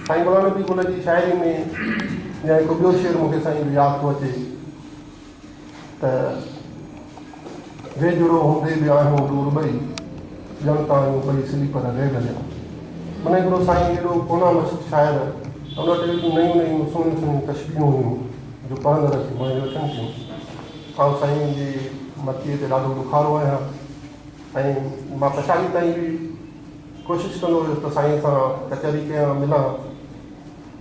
سائين غلام نبي گل جي شاعري ۾ يا هڪ ٻيو شعر مون کي سائين جو ياد ٿو اچي ته ويجهڙو هوندي به آهيون ڏور ٻئي، ڄڻ ته آهيون ٻئي سليپر ريل جا. معنيٰ هڪڙو سائين ايڏو ڪونا مشق شاعر ته ان وٽ اهڙيون نيون نيون سهڻيون سهڻيون تشبيهون هيون جو پڙهندڙ کي موهي وٺن ٿيون. آئون سائين جي مرتيي تي ڏاڍو ڏکارو آهيان ۽ مان پڇاڙي تائين به ڪوشش ڪندو هيس ته سائين سان ڪچهري ڪيان، ملان،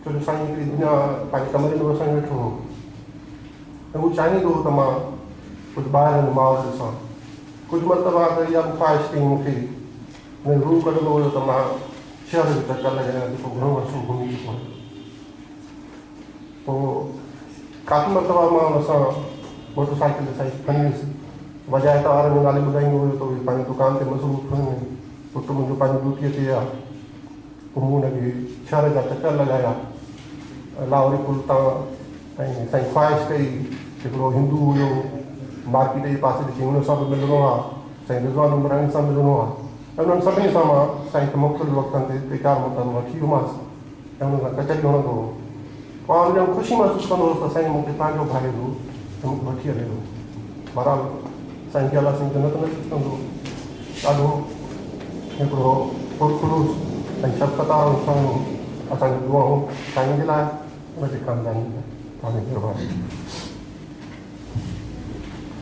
ڇو جو سائين هڪڙي دنيا پنهنجي ڪمري ۾ وسائي ويٺو هو. ۽ هو چاهيندو هو ته مان ڪجهه ٻاهر جو ماحول ڏسان. ڪجهه مرتبا ته اها به خواهش ڪئي مون کي ۽ روح ڪڍندو هيو ته مان شهر جو چڪر لڳايان جيڪو گهڻو عرصو گهمي چڪو هيس. پوء ڪافي مرتبا مان ان سان موٽر سائيڪل تي سائين کي کڻي ويس. بجاء ته وارن جو نالي ٻڌائيندو هيو ته اهي پنهنجي دڪان تي مصروف هن، پٽ منهنجو پنهنجي ڊيوٽيء تي آ. پوء مون ان کي شهر جا چڪر لڳايا. لاهوري پل تان ۽ سائين خواهش ڪئي هڪڙو هندو هيو مارڪيٽ جي پاسي تي چيائين ان سان به ملڻو آ سائين رضوان عمراڻي سان ملڻو آ ۽ انهن سڀني سان مان سائين کي مختلف وقتن تي ٽي چار مرتبا وٺي ويومانس ۽ انهن سان ڪچهري هڻندو هو پوء آئون ڄڻ خوشي محسوس ڪندو هوس ته سائين مون کي پنهنجو ڀائي هو ۽ مون کي وٺي هلي ٿو بهرحال سائين کي الله سائين جنت نصيب ڪندو ڏاڍو هڪڙو پرخلوص ۽ شفقت وارو انسان هو اسان جون دعائون سائين جي لاء ان جي خاندان جي لاء. توهان جي مهرباني.